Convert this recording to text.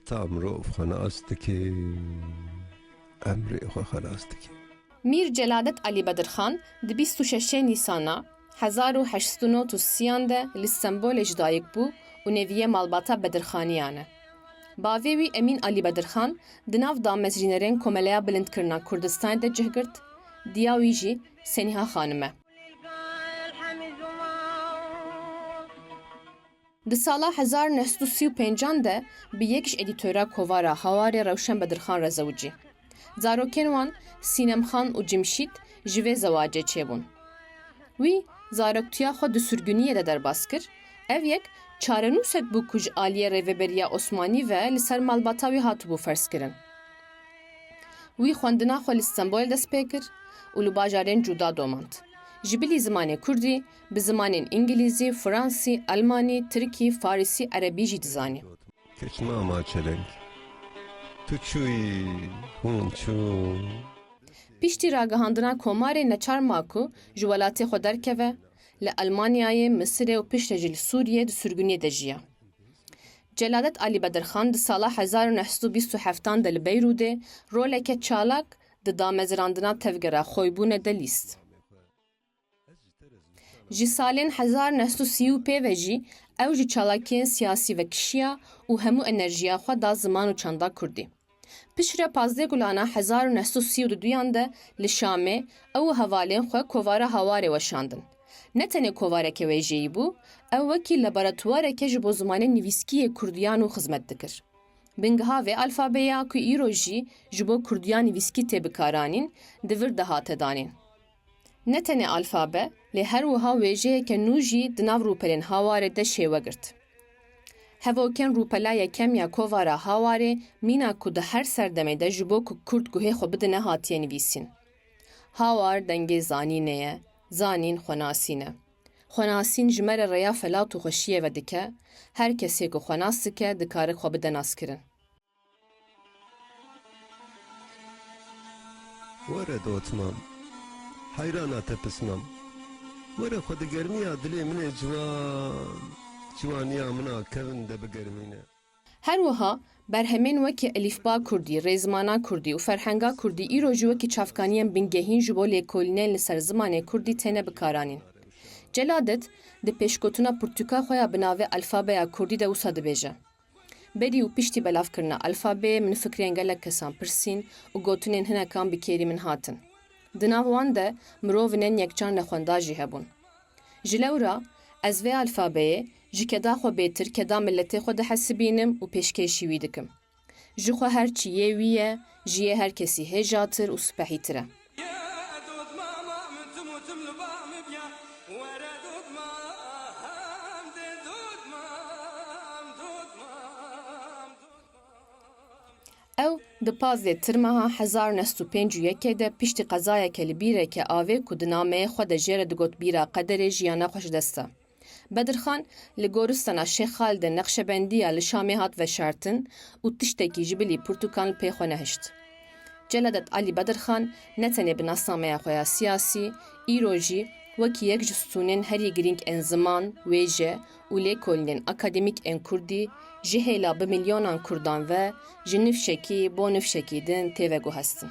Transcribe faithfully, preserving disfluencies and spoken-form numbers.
Ta mirov xwe nas dike, emrê xwe xelas dike. Mîr Celadet Alî Bedirxan di bîst û şeşê Nîsana hezar û heşt sed û nod û sî de li Stenbolê ji dayik bû û neviyê malbata Bedirxaniyan e. Bavê wî Emîn Alî Bedirxan di nav damezrînerên Komeleya Bilindkirina Kurdistanê de cih girt, diya wî jî Senîha Xanim e. Di sala hezar neh sed û sî û pêncan de bi yek ji edîtora kovara Hawarê Rewşen Bedirxan re zewicî. Zarokên wan Sînemxan û Cimşît ji vê zewacê çêbûn. Wî zaroktiya xwe di sirguniyê de derbas kir. Ev yek çarenûsek bû ku ji aliyê Rêveberiya Osmanî ve li ser malbata wî hatibû ferzkirin. Wî xwendina xwe li Stenbolê dest pê kir û li bajarên cuda domand. Ji bilî zimanê kurdî, bi zimanên îngilîzî, fransî, elmanî, tirkî, farisî, erebî jî dizanî. Keç mama çeleng, tu çûyî, hûn çûn. Piştî ragihandina komarê neçar ma ku ji welatê xwe derkeve, li Elmanyayê, Misirê û piştre jî li Sûriyê di sirguniyê de jiya. Celadet Alî Bedirxan di sala hezar û neh sed û bîst û heftan de li Beyrûdê roleke çalak di damezrandina tevgera xoybûne de lîst. Ji salên hezar neh sed û sî û pê ve jî ew ji çalakiyên siyasî ve kişiya û hemû enerjiya xwe da ziman û çanda kurdî. Piştre pazdeh Gulana hezar û neh sed û sî û duduyan de li Şamê ew û hevalên xwe kovara Hawarê weşandin. Ne tenê kovareke wêjeyî bû, ew wekî laboratuwareke ji bo zimanê nivîskî yê kurdiyan û xizmet dikir. Bingiha vê alfabeya ku îro jî ji bo kurdiyan nivîskî tê bikaranîn, di vir de hate danîn. Ne tenê alfabe, lê her wiha wêjeyeke nû jî di nav rûpelên Hawarê de şêwe girt. Hevokên rûpela yekem ya kovara Hawarê mîna ku di her serdemê de ji bo ku kurd guhê xwe bidine hatiye nivîsîn. Hawar dengê zanînê ye, zanîn xwenasîn e. Xwenasîn ji me re rêya felat û xweşiyê vedike, her kesê ku xwe nas dike dikare xwe bide naskirin. Were dot mam, heyrana te pismam. Were xwe di germiya dilê min ê ciwan, ciwaniya min a kevin de bigermîne. Her wiha berhemên wekî elîfba kurdî, rêzimana kurdî û ferhenga kurdî îro jî wekî çavkaniyên bingehîn ji bo lêkolînên li ser zimanê kurdî têne bikaranîn. Celadet di pêşgotina pirtûka xwe ya bi navê Alfabeya Kurdî de wisa dibêje. Berî û piştî belavkirina alfabeyê min fikrên gelek kesan pirsîn û gotinên hinekan bi kêrî min hatin. Di nav wan de mirovînên yekcan nexwenda jî hebûn. Ji lewra ez vê alfabeyê ji keda xwe bêtir keda miletê xwe dihesibînim û pêşkêşî wî dikim. Ji xwe her çi yê wî ye, ji yê her kesî hêjatir û spehîtir e. Ew di pazdeh Tirmeha hezar neh sed û pêncî û yekê de piştî qezayeke li bîreke avê ku di nameyê xwe de jê re digot Bîra Qederê jiyana xwe ji dest da. Bedirxan li goristana Şêx Xalidê Neqşebendî ya li Şamê hat veşartin û tiştekî ji bilî pirtûkan li pê xwe nehişt. Celadet Alî Bedirxan ne tenê bi nasnameya xwe ya siyasî, îro jî wekî yek ji stûnên herî girîng ên ziman, wêje û lêkolînên akademîk ên kurdî ji hêla bi milyonan kurdan ve ji nifşekî bo nifşekî din tê veguhestin.